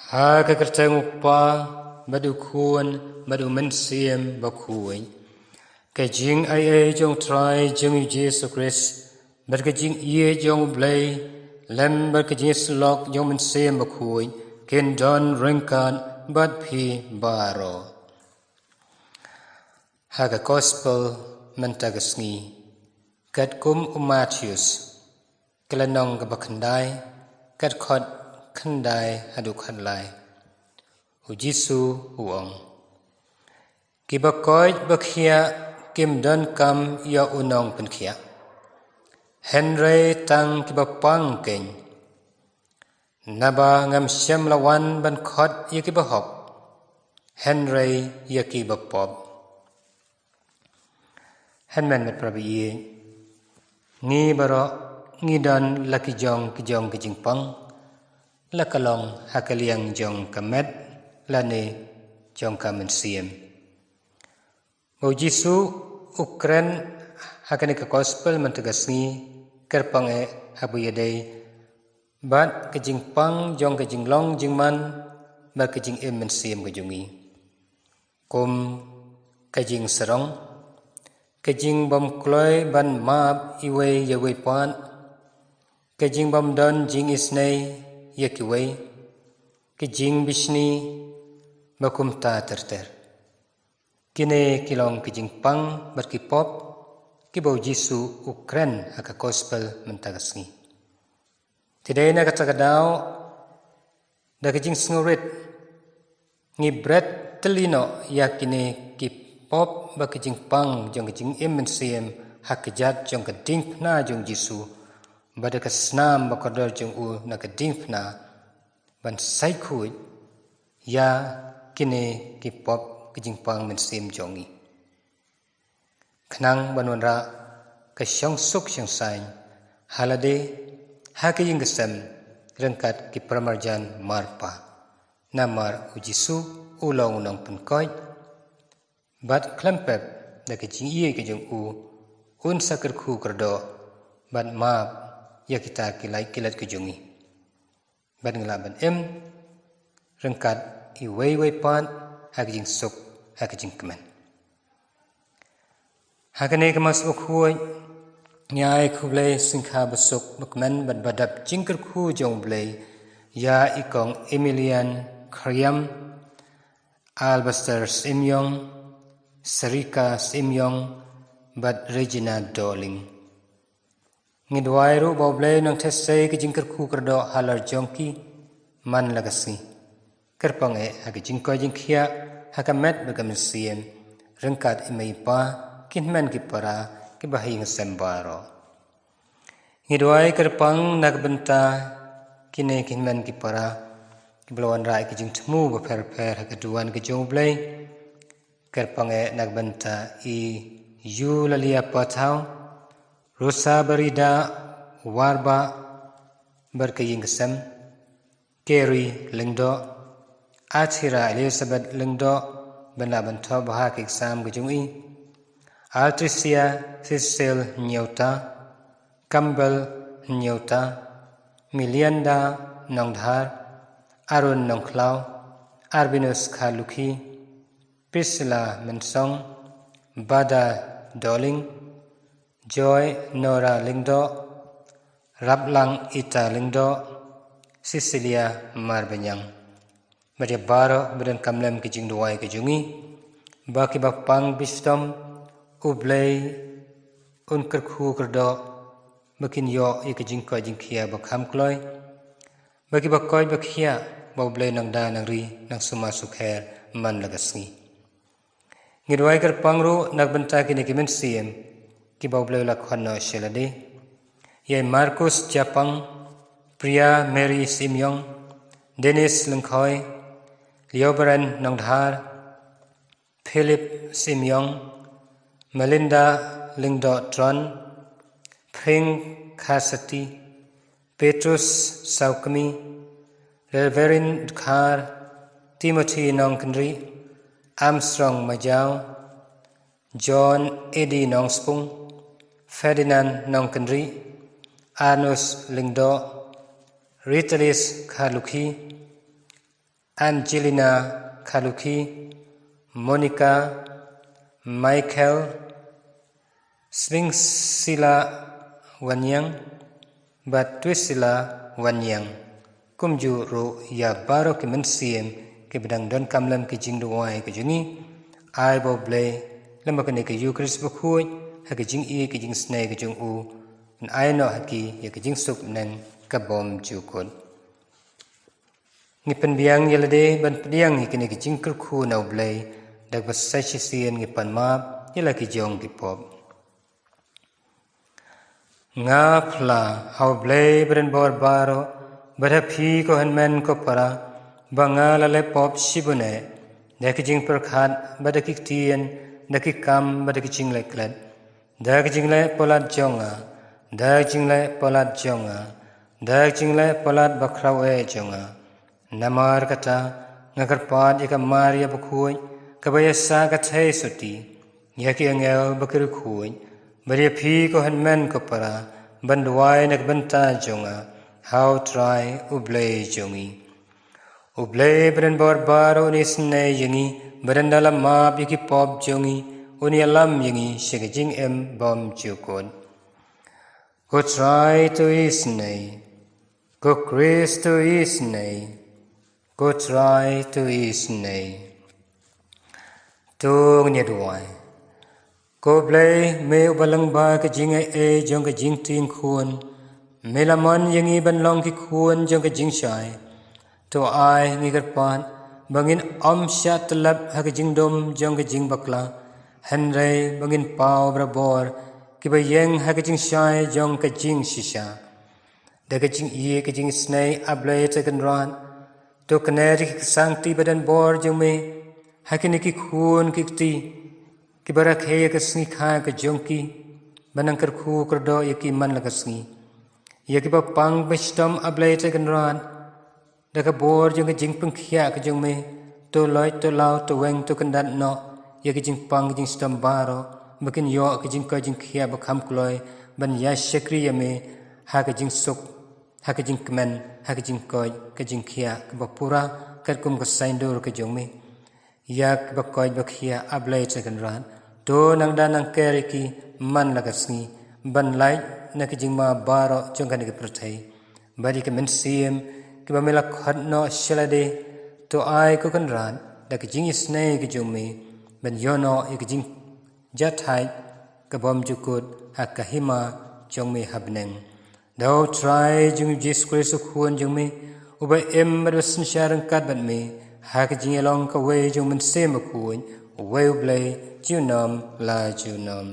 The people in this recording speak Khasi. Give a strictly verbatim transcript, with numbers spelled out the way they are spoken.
Ha ka kyrteng u Kpa, bad u Khun, bad u Mynsiem Bakhuid. Ka jingaiei jong u Trai jong ngi u Jisu Khrist, bad ka jingïeit jong u Blei, lem bad ka jingïasyllok jong u Mynsiem Bakhuid, kin don ryngkat bad phi baroh. Ha ka Gospel mynta ka sngi, katkum u Mathaios, ka lynnong kaba khyndai, ka dkhot khyndai haduh khatlai. U Jisu u ong: Kiba koit ba khiah kim donkam ïa u nongpynkhiah, hynrei tang kiba pang keiñ. Naba ngam shym la wan ban khot ïa kiba hok, hynrei ïa kiba pop. Hynmen bad para baieit, ngi baroh ngi don la ki jong ki jong ki jingpang, la ka long ha ka liang jong ka met lane jong ka mynsiem. Ba u Jisu u kren ha kane ka Gospel mynta ka sngi, kyrpang eh haba ïadei bad ka jingpang jong ka jinglong jingman bad ka jingim mynsiem ka jong ngi. Kum ka jingsarong, ka jingbym kloi ban map iwei ïa iwei pat, ka jingbym don jingisynei ïa kiwei, ka jingbishni, bad kumta ter ter. Kine ki long ki jingpang bad ki pop kiba u Jisu u kren ha ka Gospel mynta ka sngi. Te dei na kata ka daw, da ka jingsngewrit, ngi bret tylli noh ïa kine ki pop bad ki jingpang jong ka jingim mynsiem ha ka kjat jong ka diengphna jong u Jisu, bad da ka snam ba kordor jong u na ka diengphna, ban sait khuid ïa kine ki pop ki jingpang mynsiem jong ngi, khnang ban wanrah ka shongsuk shongsaiñ ha lade, ha ka ïing ka sem, ryngkat ki paramarjan marpa. Namar u Jisu u long u nongpynkoit, bad khlem pep da ka jingïeit ka jong u, un sa kyrkhu kyrdoh bad map ïa kita ki lait ki lait ka jong ngi. Bad ngi lah ban im ryngkat iwei iwei pat ha ka jingsuk, ha ka jingkmen. Ha kane ka Mass bakhuid, ngi ai khublei syngkha basuk bakmen bad badap jingkyrkhu jong u Blei ïa i Kong Emilian Khriam, Albaster Simiong, Sarika Simiong, bad Regina Doling. Ngi duwai ruh ba u Blei un nang theh sei ka jingkyrkhu kyrdoh halor jong ki man la ka sngi. Kyrpang eh ha ka jingkoit jingkhiah ha ka met bad ka mynsiem, ryngkat i mei i pa, ki hynmen ki para, kiba ha ïing ha sem baroh. Ngi duwai kyrpang na ka bynta kine ki hynmen ki para kiba la wanrah ïa ki jingthmu bapher bapher ha ka duwan ka jong u Blei. Kyrpang eh na ka bynta i Eulalia Pathaw, Rosa Barida Warba bad ka ïing ka sem, Kerry Lyngdoh, Athira Elizabeth Lyngdoh, ban lah ban thoh bha ka exam ka jong i, Altricia Cecil Nyota, Campbell Nyota, Milianda Nongdhar, Arun Nongkhlaw, Arbinus Kharlukhi, Priscilla Mynsong, Bada Doling, Joy Nora Lyngdoh, Raplang Ita Lyngdoh, Cecilia Marbaniang. Bad ïa baroh ba donkam lem ka jingduwai ka jong ngi, ba kiba pang bashitom, u Blei un kyrkhu kyrdoh, ba kin ïoh ïa ka jingkoit jingkhiah ba kham kloi, ba kiba koit ba khiah, ba u Blei un nang da nang ri nang sumar sukher man la ka sngi. Ngi duwai kyrpang ruh na ka bynta kine ki mynsiem kiba u Blei u la khot noh sha lade. Ïa i Markus Japang, Priya Mary Simiong, Dennis Lyngkhoi, Leobaren Nongdhar, Philip Simiong, Melinda Lyngdoh Tron, Phring Khasati, Petrus Saukmi, Reverend Dkhar, Timothy Nongkynrih, Armstrong Majaw, John Eddie Nongspung, Ferdinand Nongkynrih, Arnus Lyngdoh, Ritalis Kharlukhi, Angelina Khaluki, Monica, Michael, Smingsila Wanyang, bad Twisila Wanyang. Kumjuh ruh ïa baroh ki mynsiem kiba dang donkam lem ki jingduwai ka jong ngi. Ai ba U Blei lem bad kane ka Ïukharist bakhuid ha ka jingïeit ka jingisynei ka jong u, un ai noh ha ki ïa ka jingsuk bneng ka bymjukut. Ngi pynbiang ïa lade ban pdiang ïa kine ki jingkyrkhu na U Blei, da kaba sa shisien ngi pan map ïa la ki jong ki pop. Nga phla ha U Blei badonbor baroh, bad ha phi ko hynmen ko para, ba nga la leh pop shibun eh, da ki jingpyrkhat, bad da ki ktien, da ki kam, bad da ki jingleh klet, da ki jingleh palat jong nga, da ki jingleh palat jong nga, da ki jingleh palat bakhraw eh jong nga. Namar kata, nga kyrpad ïa ka Maria bakhuid, kaba ïasah ka theisotti, ïa ki angel bad ki riewkhuid, bad ïa phi ko hynmen ko para, ban duwai na ka bynta jong nga ha U Trai U Blei jong ngi. U Blei badonbor baroh un isynei ïa ngi, bad ynda la map ïa ki pop jong ngi, un ïalam ïa ngi sha ka jingim bymjukut. Ko Trai to isynei, ko Khrist to isynei, ko Trai to isynei. To ngin ïa duwai. Ko Blei, me uba lyngba ka jingaiei jong ka jingtieng khun, me la mon ïa ngi ban long ki khun jong ka jingshai. To ai, ngi kyrpad ba ngin ym shah tyllep ha ka jingdum jong ka jingbakla, hynrei ba ngin paw barabor kiba ïeng ha ka jingshai jong ka jingshisha. Da ka jingïeit ka jingisynei, A Blei Trai Kynrad, to kner ïa ki sangti badonbor jong me ha kine ki khun ki kti, kiba rakhe ïa ka sngi kha ka jong ki, ban nang kyrkhu kyrdoh ïa ki man la ka sngi. Ïa kiba pang ba shitom, A Blei Trai Kynrad, da ka bor jong ka jingpynkhiah ka jong me, to loit, to law, to weng, to kyndat noh ïa ka jingpang ka jingshitom baroh, ba kin ïoh ka jingkoit jingkhiah ba kham kloi, ban ïa shakri ïa me ha ka jingsuk, ha ka jingkmen, ha ka jingkoit ka jingkhiah kaba pura, katkum ka saiñdur ka jong me. Ïa kiba koit ba khiah, A Blei Trai Kynrad, to nang da nang ker ïa ki man la ka sngi, ban lait na ki jingma baroh jong kane ka pyrthei. Bad ïa ki mynsiem kiba me la khot noh sha lade, to ai, ko Kynrad, da ka jingisynei ka jong me, ban ïoh noh ïa ka jingjahthait ka bymjukut ha ka hima jong me ha bneng. Da U Trai jong ngi Jisu Khrist, U Khun jong me, uba im bad uba synshar ryngkat bad me ha ka jingïalong kawei jong U Mynsiem Bakhuid, uwei U Blei, junom la junom.